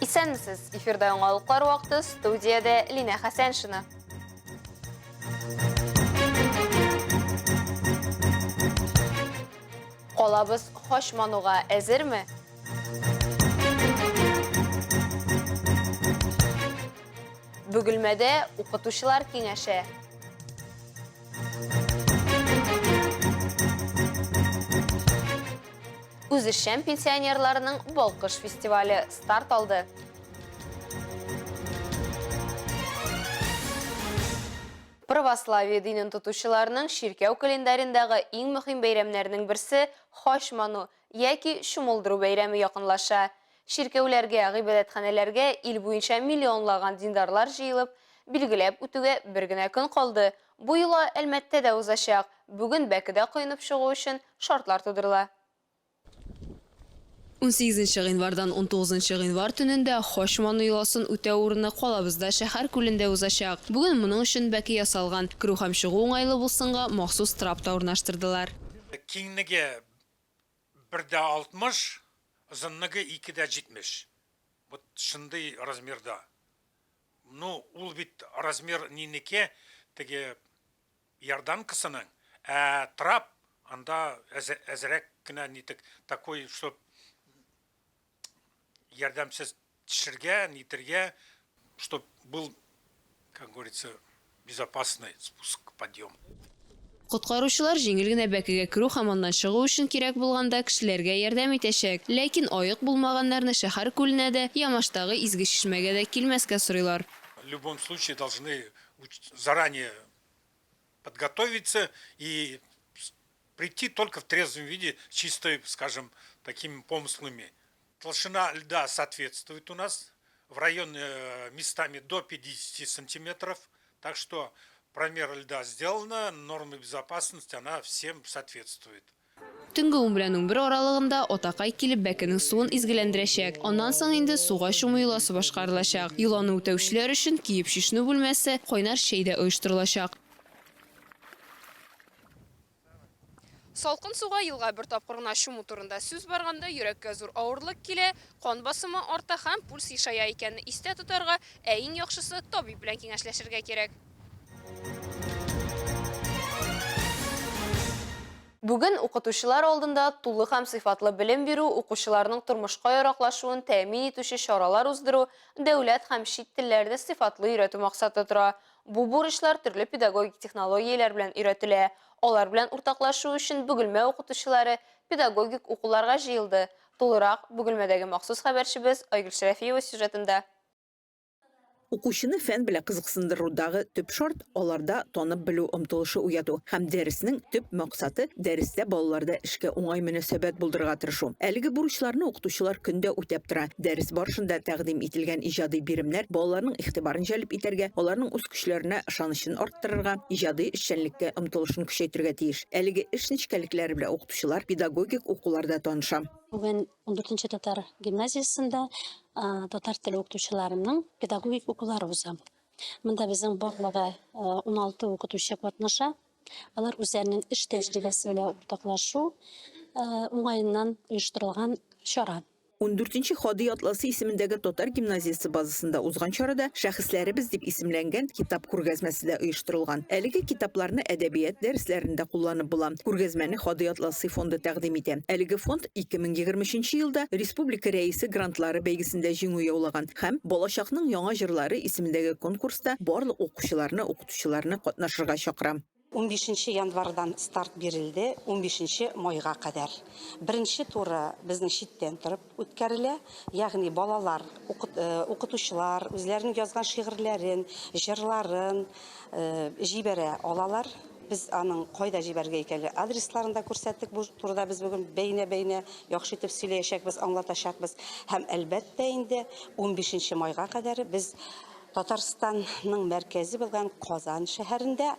Исәнмесез! Эфирда яңалыклар вакыты, студиядә Линә Хәсәншина. Калабыз хач мануга әзерме? Бөгелмәдә укытучылар киңәшә. Үзешчән пенсионерларның Балкыш фестивале старт алды. Православие динен тотучыларның чиркәү календарендагы иң мөһим бәйрәмнәрнең берсе Хач ману яки Чумылдыру бәйрәме якынлаша. Чиркәүләргә, гыйбадәтханәләргә ил буенча миллионлаган диндарлар җыелып, билгеләп үтүгә бер генә көн калды. Бу йола Әлмәттә дә узачак. Бүген бәкедә коенып чыгу өчен шартлар тудырыла. Унсигезенче гыйнвардан унтугызынчы гыйнвар төнендә Хач ману йоласын үтәү урыны калабызда шәһәр күлендә узачак. Бүген моның өчен бәке ясалган. Керү һәм чыгу уңайлы булсынга махсус трап та урнаштырдылар. Киңлеге бер дә 60, озынлыгы ике дә 70. Вот шундый размерда. Ну, ул бит размер нинеке, теге Иорданкасының, ә трап анда әзрәк кенә нитек, такой, чтоб ярдәмсез төшергә, нитергә, чтоб был, как говорится, безопасный спуск, подъем. Коткаручылар җиңел генә бәкегә керү һәм аннан чыгу өчен кирәк булганда кешеләргә ярдәм итәчәк. Ләкин аек булмаганнарны шәһәр күленә дә, Ямаштагы Изге чишмәгә дә килмәскә сорыйлар. В любом случае должны заранее подготовиться и прийти только в трезвом виде, чисто, скажем, такими помыслами. Толщина льда соответствует у нас в районе местами до 50 сантиметров, так что промер льда сделана, норма безопасности, она всем соответствует. Төнге ун белән 11 аралыгында атакай килеп бәкенең суын изгеләндерәчәк. Аннан соң инде суга чуму йоласы башкарылачак. Йоланы үтәүчеләр өчен киеп чишенү бүлмәсе, кайнар чәй дә оештырылачак. Салкын суга елга бер тапкыр гына чуму турында сүз барганда, йөрәккә зур авырлык килә, кан басымы арта һәм пульс ешая икәнне истә тотарга, ә иң яхшысы, табиб белән киңәшләшергә кирәк. Бүген укытучылар алдында тулы һәм сыйфатлы белем бирү, укучыларның тормышка яраклашуын тәэмин итүче чаралар уздыру, дәүләт һәм чит телләрне сыйфатлы өйрәтү максаты тора. Бу бурычлар төрле педагогик технологияләр белән өйрәтелә. Алар белән уртаклашу өчен Бөгелмә укытучылары педагогик укуларга җыелды. Тулырак, Бөгелмәдәге махсус хәбәрчебез Айгөл Шәрәфиева сюжетында. Укучыны фән белән кызыксындырудагы төп шарт, аларда танып белү омтылышы уяту һәм дәреснең төп максаты, дәрестә балаларда эшкә уңай мөнәсәбәт булдырырга тырышу. Әлеге бурычларны укытучылар көн дә үтәп тора. Дәрес барышында тәкъдим ителгән иҗади биремнәр балаларның игътибарын җәлеп итәргә, аларның үз көчләренә ышанычын арттырырга, иҗади эшчәнлеккә омтылышын көчәйтергә тиеш. Әлеге эш нечкәлекләре белән укытучылар педагогик укуларда таныша. Бүген Ундүртенче татар гимназиясендә татар теле укытучыларының педагогик укулары уза. Монда безнең барлыгы 16 укытучы катнаша. Алар үзләренең эш тәҗрибәсе белән уртаклашу уңаеннан оештырылган чара. Ундүртенче Һади Атласи исемендәге татар гимназиясе базасында узган чарада Шәхесләребез дип исемләнгән китап күргәзмәсе дә оештырылган. Әлеге китапларны әдәбият дәресләрендә кулланып була. Күргәзмәне Һади Атласи фонды тәкъдим итә. Әлеге фонд 2023 елда республика Рәисе грантлары бәйгесендә җиңү яулаган һәм Балачакның яңа җырлары исемендәге конкурста барлык укучыларны, укытучыларны катнашырга чакыра. Унбишенче январьдан старт бирелде, унбишенче майга кадәр. Беренче туры безнең читтән торып үткәрелә, ягъни балалар, укытучылар үзләренең язган шигырьләрен, җырларын җибәрә алалар. Без аның кайда җибәрергә икәнлеге адресларын да күрсәттек. Бу турыда без бүген бәйнә-бәйнә яхшы итеп сөйләячәкбез, аңлатачакбыз. Һәм, әлбәттә инде, унбишенче майга кадәр без Татарстанның мәркәзе булган Казан шәһәрендә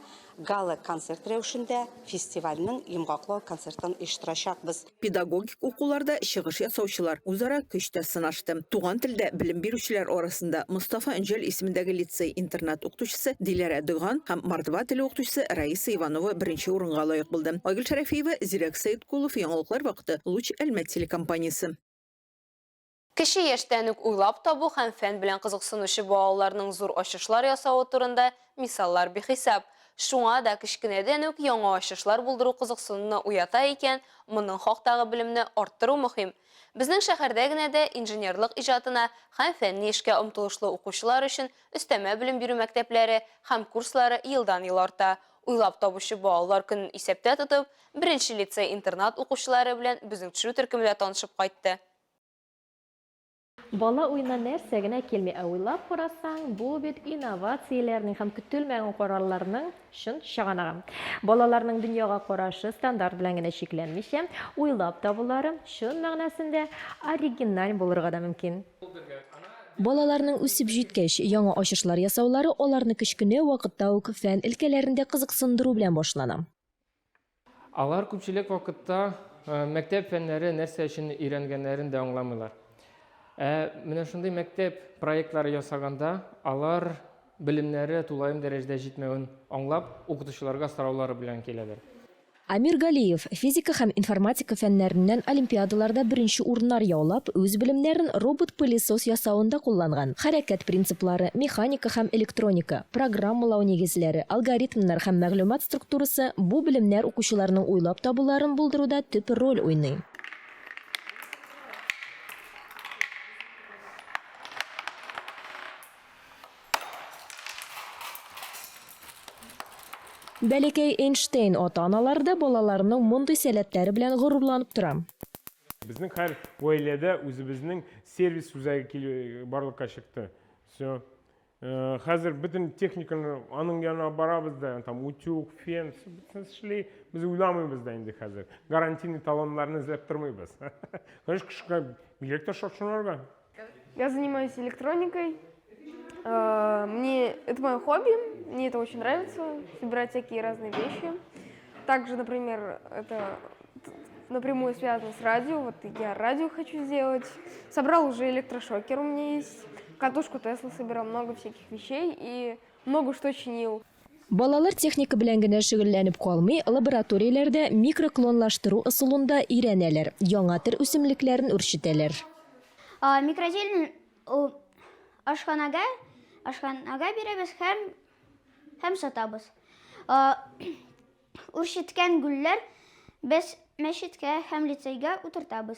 гала-концерт рәвешендә фестивальнең йомгаклау концертын оештырачакбыз. Педагогик укуларда чыгыш ясаучылар үзара көч тә сынашты. Туган телдә белем бирүчеләр арасында Мостафа Өнҗәл исемендәге лицей-интернат укытучысы Диләрә Доган һәм мордва теле укытучысы Раиса Иванова беренче урынга лаек булды. Айгөл Шәрәфиева, Зирәк Сәеткулов, Яңалыклар вакыты, Луч Әлмәт телекомпаниясе. Кече яшьтән үк уйлап табу һәм фән белән кызыксынучы балаларның зур ачышлар ясавы турында мисаллар бихисап. Шуңа да кечкенәдән үк яңа ачышлар булдыру кызыксынуны уята икән, моның хактагы белемне арттыру мөһим. Безнең шәһәрдә генә дә инженерлык иҗатына һәм фәнни эшкә омтылышлы укучылар өчен өстәмә белем бирү мәктәпләре һәм курслары елдан-ел арта. Уйлап табучы балалар көнен исәптә тотып, беренче лицей-интернат укучылары белән безнең төшерү төркеме дә танышып кайтты. Бала уена нәрсә генә килми, ә уйлап карасаң, бу бит инновацияләрнең һәм көтелмәгән карарларның чын чыганагы. Балаларның дөньяга карашы стандарт белән генә чикләнмичә, уйлап табулары чын мәгънәсендә оригиналь булырга да мөмкин. Балаларның үсеп җиткәч, яңа ачышлар ясаулары аларны кечкенә вакытта ук фән өлкәләрендә кызыксындыру белән башлана. Алар күпчелек вакытта мәктәп фәннәре нәрсә өчен өйрәнгәннәрен дә аңламыйлар. Ә менә шундый мәктәп проектлары ясаганда, алар белемнәре тулаем дәрәҗәдә җитмәвен аңлап, укытучыларга сораулары белән киләләр. Амир Галиев, физика һәм информатика фәннәреннән олимпиадаларда беренче урыннар яулап, үз белемнәрен робот-пылесос ясавында кулланган. Хәрәкәт принциплары, механика һәм электроника, программалау нигезләре, алгоритмнар һәм мәгълүмат структурасы, бу белемнәр укучыларның уйлап табуларын булдыруда төп роль уйный. Бәләкәй Эйнштейн ата-аналары да балаларының мондый сәләтләре белән горурланып тора. Безнең һәр гаиләдә үзебезнең сервис үзәге барлыкка чыкты. Все. Хәзер бөтен техниканы аның янына барабыз да, там утюг, фен, все эшли. Без уйламыйбыз да инде хәзер. Гарантийный талоннарны эзләп тормыйбыз. Конечно, кешегә бигрәк тә шашынырга. Я занимаюсь электроникой. Э, мне это мое хобби, мне это очень нравится, собирать всякие разные вещи. Также, например, это напрямую связано с радио. Вот я радио хочу сделать. Собрал уже электрошокер у меня есть. Катушку Тесла собирал, много всяких вещей и много что чинил. Балалар техника белән генә шөгыльләнеп калмый, лабораторияләрдә микроклонлаштыру ысулын да өйрәнәләр, яңа төр үсемлекләрен үрчетәләр. Микрозелень ашханәгә ашханәгә бирәбез һәм һәм сатабыз. Үрчеткән гөлләр без мәчеткә һәм лицейга утыртабыз.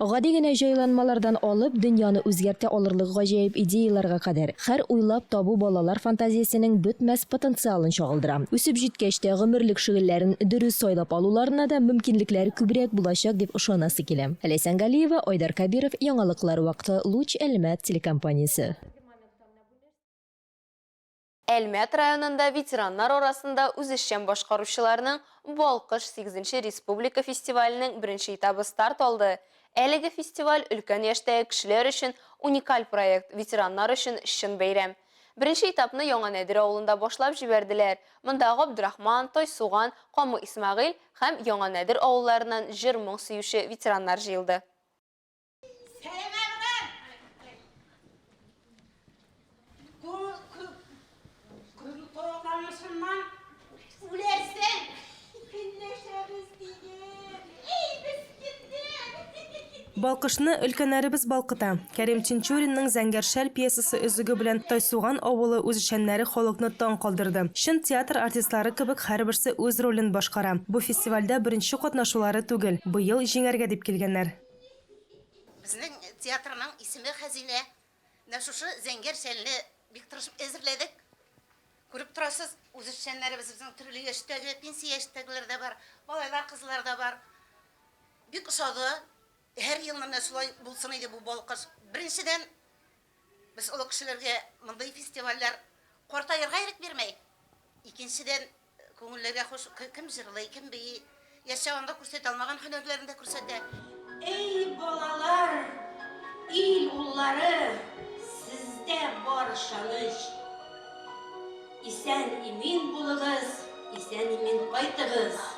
Гади генә җайланмалардан алып, дөньяны үзгәртә алырлык гаҗәеп идеяләргә кадәр, һәр уйлап табу балалар фантазиясенең бетмәс потенциалын чагылдыра. Үсеп җиткәч тә, гомерлек шөгыльләрен дөрес сайлап алуларына да мөмкинлекләр күбрәк булачак дип ышанасы килә. Ләйсән Галиева, Айдар Кәбиров, Яңалыклар вакыты, Луч Әлмәт телекомпаниясе. Әлмәт районында ветераннар арасында үзешчән башкаручыларның Балкыш сигезенче республика фестиваленең беренче этабы старт алды. Әлеге фестиваль өлкән яшьтәге кешеләр өчен уникаль проект, ветераннар өчен чын бәйрәм. Беренче этапны Яңа Нәдер авылында башлап җибәрделәр. Монда Габдрахман, Тайсуган, Камы Исмәгыйль һәм Яңа Нәдер авылларыннан җыр-моң сөюче ветераннар җыелды. Балкышны өлкәннәребез балкыта. Кәрим Тинчуринның Зәңгәр шәл пьесасы өзеге белән Тайсуган авылы үзешчәннәре халыкны таң калдырды. Чын театр артистлары кебек һәрберсе үз ролен башкара. Бу фестивальдә беренче катнашулары түгел, быел җиңәргә дип килгәннәр. Безнең театрның исеме Хәзинә. Менә шушы Зәңгәр шәлне бик тырышып әзерләдек. Күреп торасыз, үзешчәннәребез безнең төрле яшьтәге, пенсия яшьтәгеләр дә бар, малайлар, кызлар да бар. Бик ошады. Һәр елны менә шулай булсын иде бу балкыш. Беренчедән, без олы кешеләргә мондый фестивальләр картаерга ирек бирмәй. Икенчедән, Күңелләргә хуш, кем җырлый, кем бии. Яшь чагында күрсәтә алмаган һөнәрләрен дә күрсәтә. Эй, балалар, ил уллары, сездә бар ышаныч. Исән-имин булыгыз, исән-имин кайтыгыз.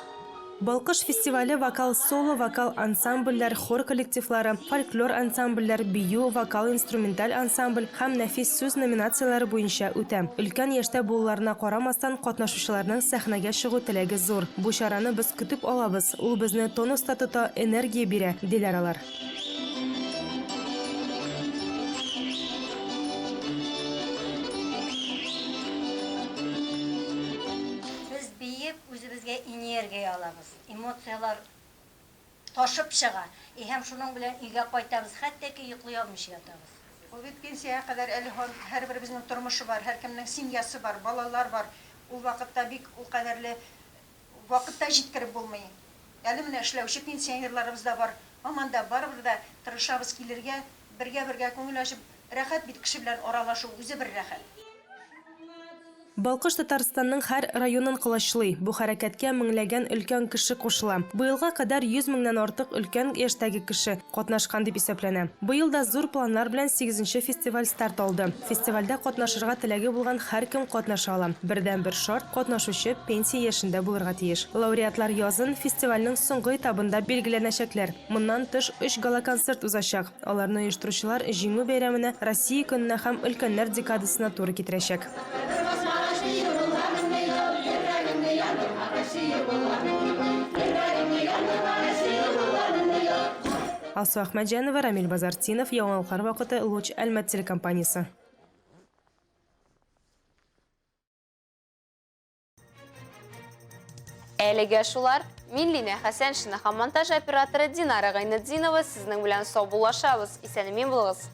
Балкыш фестивале вокал-соло, вокал ансамбльләр, хор коллективлары, фольклор ансамбльләр, бию, вокал-инструменталь ансамбль һәм нәфис сүз номинацияләре буенча үтә. Өлкән яшьтә булуларына карамастан, катнашучыларның сәхнәгә чыгу теләге зур. Бу чараны без көтеп алабыз, ул безне тонуста тота, энергия бирә, диләр алар. алабыз. Эмоцияләр ташып чыга. И һәм шуның белән өйгә кайтабыз, хәтта ки йоклый алмыйча ятабыз. Ул бит пенсиягә кадәр әле һәрберебезнең тормышы бар, һәркемнең семьясы бар, балалар бар. Ул вакытта бик ул кадәрле вакыт та җиткереп булмый. Әле менә эшләүче пенсионерларыбыз да бар. Һаман да барыбер дә тырышабыз килергә, бергә-бергә күңел ачып, рәхәт бит кеше белән аралашу, үзе бер рәхәт. Балкыш Татарстанның һәр районын колачлый. Бу хәрәкәткә меңләгән өлкән кеше кушыла. Быелга кадәр 100 меңнән артык өлкән яшьтәге кеше катнашкан дип исәпләнә. Быел да зур планнар белән сигезенче фестиваль старт алды. Фестивальдә катнашырга теләге булган һәркем катнаша ала. Бердәнбер шарт, катнашучы пенсия яшендә булырга тиеш. Лауреатлар язын, фестивальнең соңгы этабында билгеләнәчәкләр. Моннан тыш, өч гала-концерт узачак. Аларны оештыручылар Җиңү бәйрәменә, Россия көненә һәм Өлкәннәр декадасына туры китерәчәк. Алсу Әхмәтҗанова, Рамил Базартдинов, Яңалыклар вакыты, Луч, Әлмәт телекомпаниясе. Әлегә шулар. Мин Линә Хәсәншина һәм монтаж операторы Динара Гайнетдинова сезнең белән саубуллашабыз. Исән-имин булыгыз.